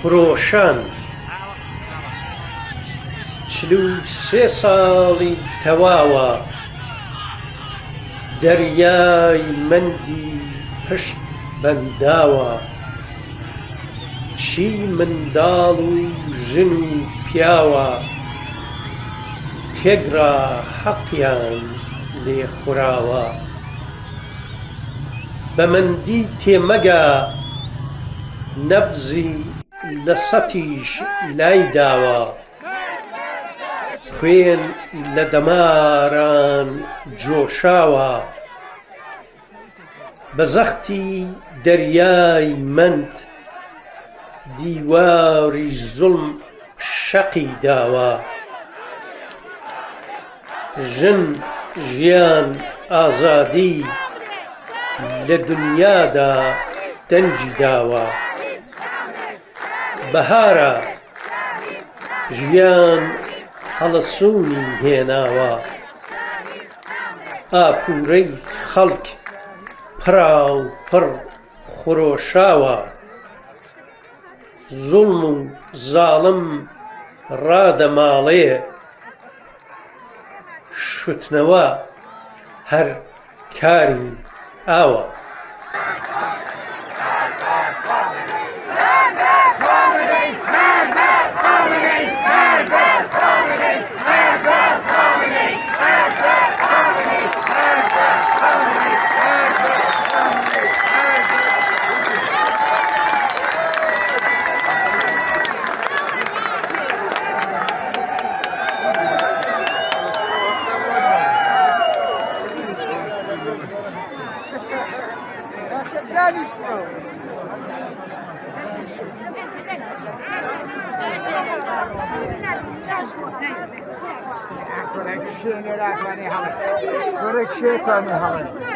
خرۆشان. 43 ساڵی تەواوە دەریای مەندی پشت بەنداوە. چی منداڵ و ژن و پیاوە تێگڕا حەقیان لێ خوراوە. بە مەندی تێمەگە نەبزی لە سەتیش لای داوە. خوێن لە دەماران جۆشاوە. بە زەختی دەریای مەند دیواری زوڵم شەقی داوە. ژن ژیان ئازادی لە دونیادا دەنگی داوە. بەهارە ژیان هەڵەسوونی هێناوە. ئاپوورەی خەڵک پڕاوپڕ خرۆشاوە. زوڵم و زاڵم ڕادەماڵێ شتنەوە هەر کاری ئاوە. کورە کێتانی هەڵێ؟